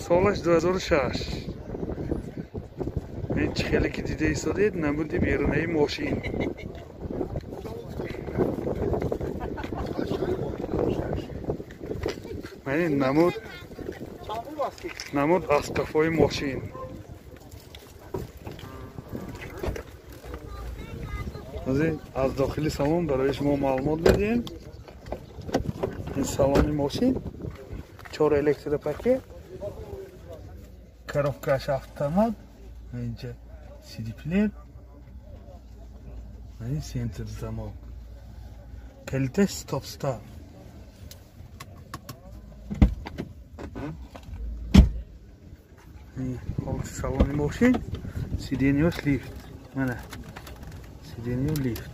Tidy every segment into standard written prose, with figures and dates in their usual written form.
Солаш 2006. Ин чӣ хеле ки дида истодед, намуди берунаи мошин. Мани намуд аз қафои мошин. Аз дохили салон барои шумо маълумот медиҳем. Ин салони мошин 4 электропакет, коробкаш автомат, инҷа CD плеер, ин центр замок, калиташ стоп-старт. Ин салони мошин, сиденьёш лифт, мана сиденьё лифт.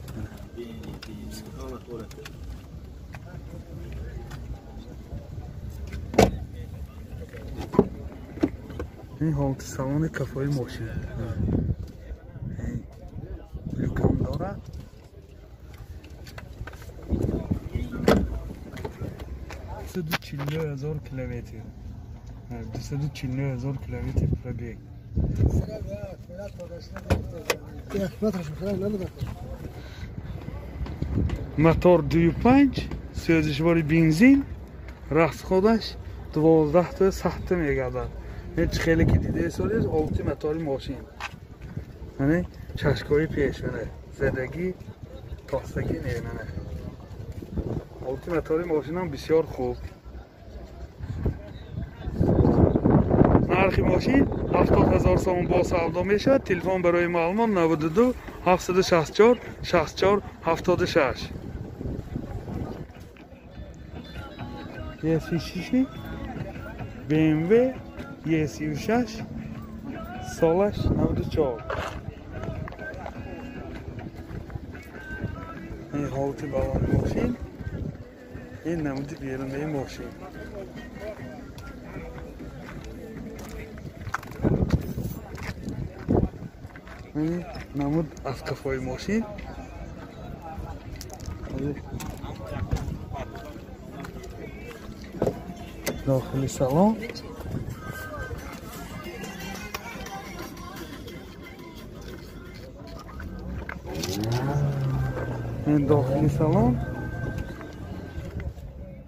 Ин ҳолати салони кафои мошин. Люкам дорад. 249 000 километр. 249 000 километр пробег. Мотор 2.5, сӯзишвори бензин, расходаш 12 сахта мегардад. Ҳеҷ хеле ки дида истодед, олти мотори мошин. Яъне чашкои пеш, яъне задагӣ, тостагӣ не, яъне. Олти мотори мошинам бисёр хуб. Нархи мошин 70 000 сомон бо савдо мешавад. Телефон барои маълумот 92 764 64 76. E36 BMW E36 солаш 94. Ин ҳолати баланди мошин, ин намуди берунаи мошин. Ин намуд аз қафои мошин. Дохили салон. Ин дохили салон.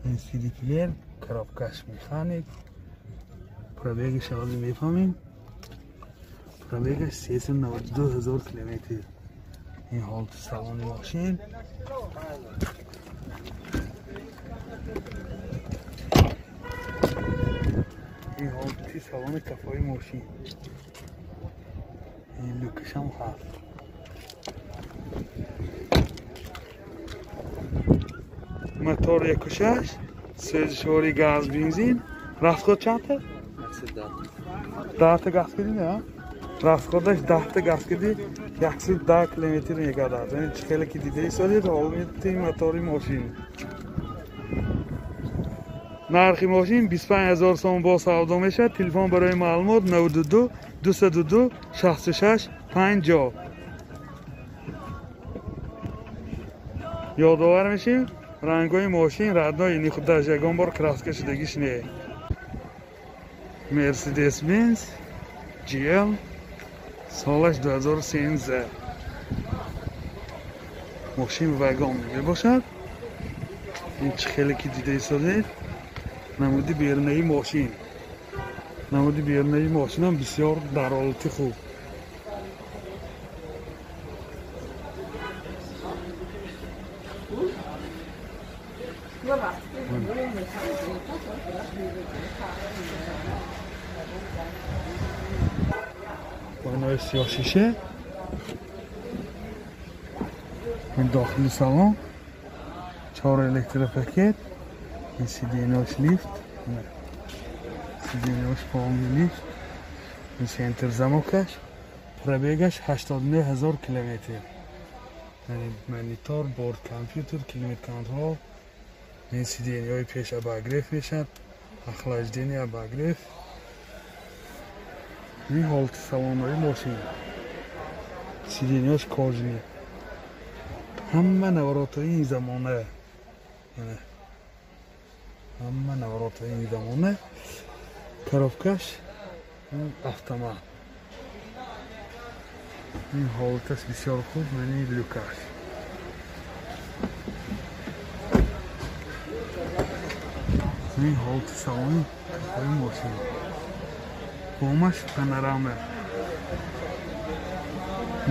Ин CD плеер, коробкаш механик. Пробегаш ҳозир мефаҳмем. Пробегаш 392 000 километр. Ин ҳолати салони мошин. Ин ҳолати салони кафои мошин. Ин люкашам ҳаст. Мотор 1.6, сӯзишвори газ бензин. Расход чандта? 10 та газ кардӣ, не? Расходаш 10 та газ кардӣ, 110 километр мегардад. Яъне чӣ хеле ки дида истодед, ҳолати мотори мошин. Нархи мошин 25 000 сомон бо савдо мешавад. Телефон барои маълумот 92 202 66 50. Ёдовар мешем, рангҳои мошин родной, ини худаш ягон бор краска шудагиш не. Mercedes Benz GL солаш 2013. Мошин вагон мебошад. Ин чӣ хеле ки дида истодед, намуди берунаи мошин. Намуди берунаи мошинам бисёр дар ҳолати хуб. Ойнаи сиёҳшиша. Ин дохили салон, 4 электропакет, ин сиденьёш лифт, сиденьёш полный лифт, ин центр замокаш, пробегаш 89 000 километр. Яъне монитор, борт компютер, климат контрол, ин сиденьёи пеш обогрев мешавад, охлаждение обогрев. Ин ҳолати салонҳои мошин. Сиденьёш кожаный. Ҳама наворотҳои ин замона. Ҳама наворотҳои ин замона. Коробкаш автомат. Ин ҳолаташ бисёр хуб, мани люкаш. Ин ҳолати салони кафои мошин. Бомаш панорама.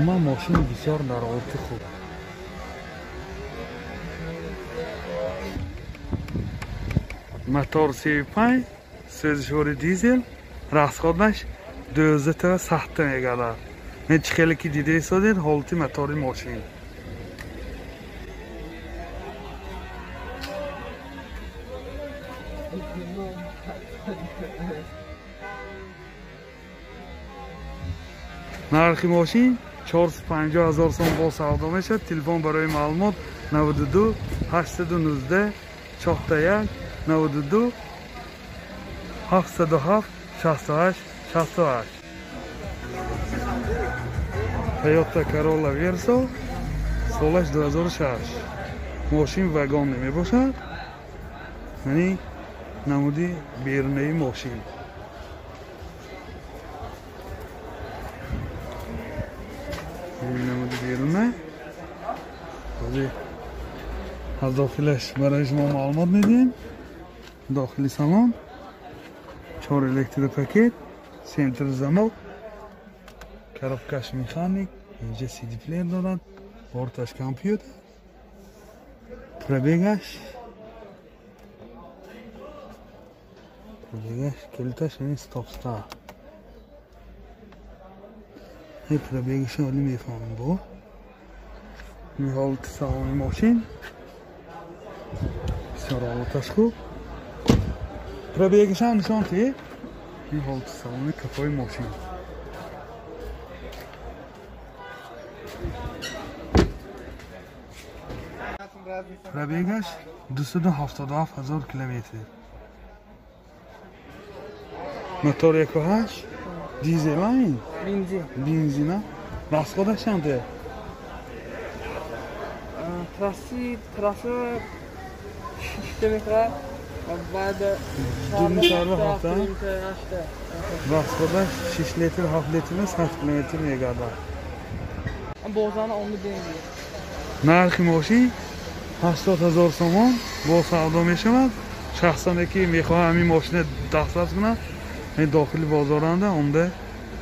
Ма мошин бисёр дар ҳолати хуб. Мотор 35, сӯзишвори дизел, расходаш 12 сахта мегардад. Мен чӣ хеле ки дида истодед, ҳолати мотори мошин. Нархи мошин 450 000 сом бо савдо мешавад. Телефон барои маълумот 92 819 41 92 707 68 68. Toyota Corolla Verso солаш 2006. Мошин вагон мебошад. Яъне намуди берунаи мошин. Намуди беруна. Ҳозир аз дохилаш барои шумо маълумот медиҳем. Дохили салон 4 электропакет, центр замок, коробкаш механик, инҷа CD плеер дорад, борташ компютер, пробегаш калиташ ин стоп-стар. Ин пробегаш оли мефаҳмем бо. Ин ҳолати салони мошин бисёр ҳолаташ хуб. Пробегаш ҳам нишон тиҳед. Ин ҳолати салони кафои мошин. Пробегаш 277 000 километр. Мотор 1.8 дизел ин? Бензин. Бензина. Расходаш чанд? Трасси 6 километр ва баъд 4 ҳафта. Расходаш 6 литр 7 литр 100 километр мегардад. Бозана омад бензин. Нархи мошин 80 000 сомон бо савдо мешавад. Шахсоне ки мехоҳанд ҳамин мошина дастрас кунанд, ин дохили бозоранда омда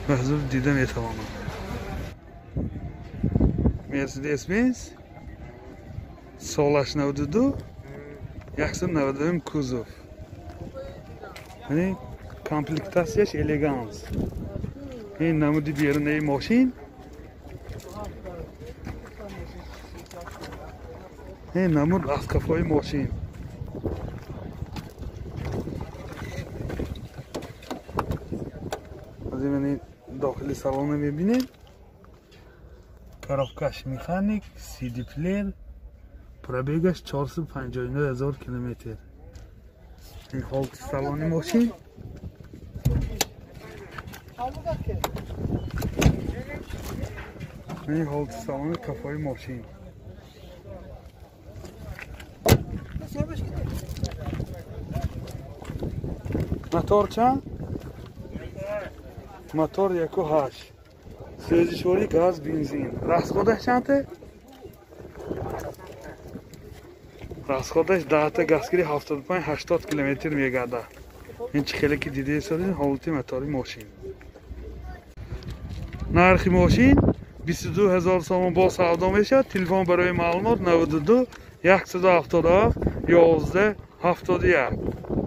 ба ҳузур дида метавонанд. Mercedes-Benz солаш 92 192 кузов. Яъне комплектатсияш элеганс. Ин намуди берунаи мошин. Ин намуд аз қафои мошин. Аз ин дохили салона мебинем. Коробкаш механик, CD плеер, пробегаш 459 000 километр. Ин ҳолати салони мошин. Ин ҳолати салони кафои мошин. Мотор чанд? Мотор 1.8. Сӯзишворӣ газ, бензин. Расходаш чанд? Расходаш 10 газгири 75-80 километр мегардад. Ин чӣ хеле ки дида истодед, ҳолати мотори мошин. Нархи мошин 22 000 сомон бо савдо мешавад. Телефон барои маълумот 92 177 11 71.